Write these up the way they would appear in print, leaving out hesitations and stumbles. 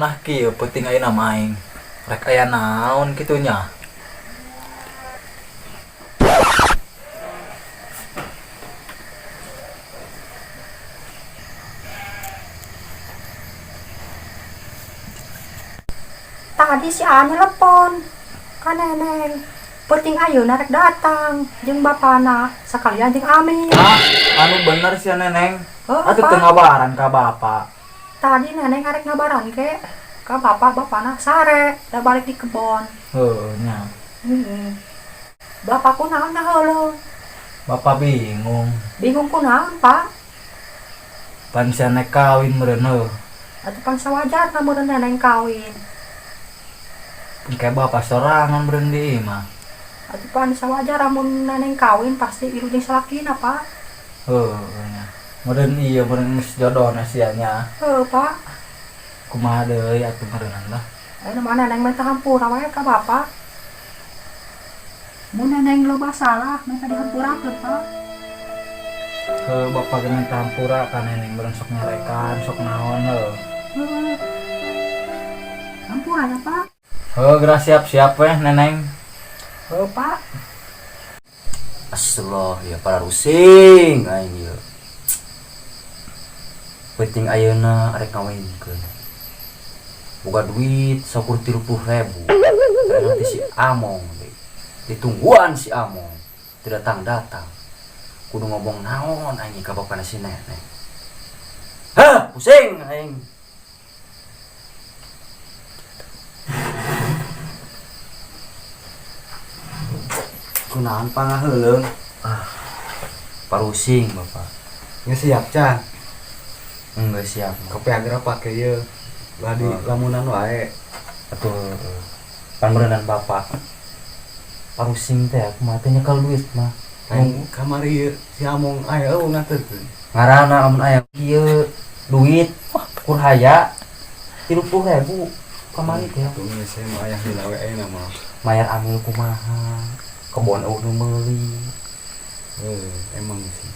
Nah, kieu penting ayeuna mah aing. Rek aya naon kitu nya. Tadi si Aa telepon ka Neneng. Penting ayeuna rek datang jeung bapana sekalian jeung Amin. Ah, anu bener sih, Neneng. Oh, Atuh apa? Teu ngabaran ka bapak. Tadi Neneng arek ngabaran ke ka bapak, bapana sare, da balik di kebon. Heuh nya. Heeh. Bapak kunaon nah heuleuh? Bapak bingung. Bingung kunaon, Pak? Pan sia nek kawin meureun heuh. Atuh pan sawajarna meureun Neneng kawin. Kayak bapak sorangan meureun di imah. Atuh pan sawajar mun Neneng kawin pasti ilu jeung salakina, Pak. Heuh nya. Meureun ieu meureun geus jodohna sia nya. Heuh, Pak. Kumaha deui atuh meureunan lah. Ayeuna mah Neneng minta hampura wae ka bapak. Mun Neneng loba salah, minta dihampurakeun, Pak. Heuh, bapak ge minta hampura ka Neneng meureun sok nyarekan, sok naon heuh. Heuh. Hampura ya, Pak. Heuh, geura siap-siap weh, Neneng. Heuh, Pak. Astagfirullah ya, para rusing aing ieu. Penting ayeuna arek ngawinkeun. Boga duit saukur 30.000. Nanti si Among deui. Ditungguan si Among. Teu datang-datang. Kudu ngomong naon aing ka bapana si Nenek. Hah, pusing aing. Kunaon pangaheuleung? Ah, parusing bapak. Geus siap can? Enggak siap. Kopi agra pake ye. Lah di Oh. lamunan wae. Atuh pan meureunan bapak. Parusing teh aku mah teh nyekel duit mah. Lain kamari ieu si Among aya eueuh nganterkeun. Ngaranna amun aya ieu duit kur haya 30.000 kamari teh. Atuh geus saya mah aya heula we ayeuna mah. Mayar amil kumaha? Kebon eueuh nu meuli. Heuh, emang sih.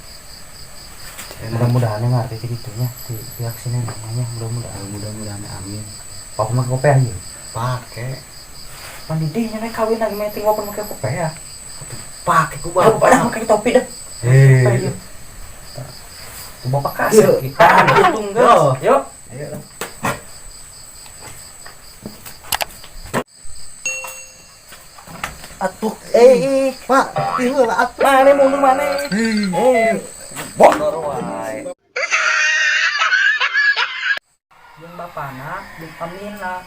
Enak. Mudah-mudahan yang ngerti teh kitu nya di pihak sini namanya mudah-mudahan. Mudah-mudahan amin. Aku mah kopi ieu. Pake. Pan di dinya nek kawin lagi meeting wapan make kopi ya. Pake ku Bapak bapak. dah make topi dah. Hei. Ku bapak kasih. Ah, hitung geus. Yuk. Ayo lah. Atuh eh Pak, ieu lah atuh. Mana mundur mana? Eh, bodor wae. Jeung bapana, jeung Amina.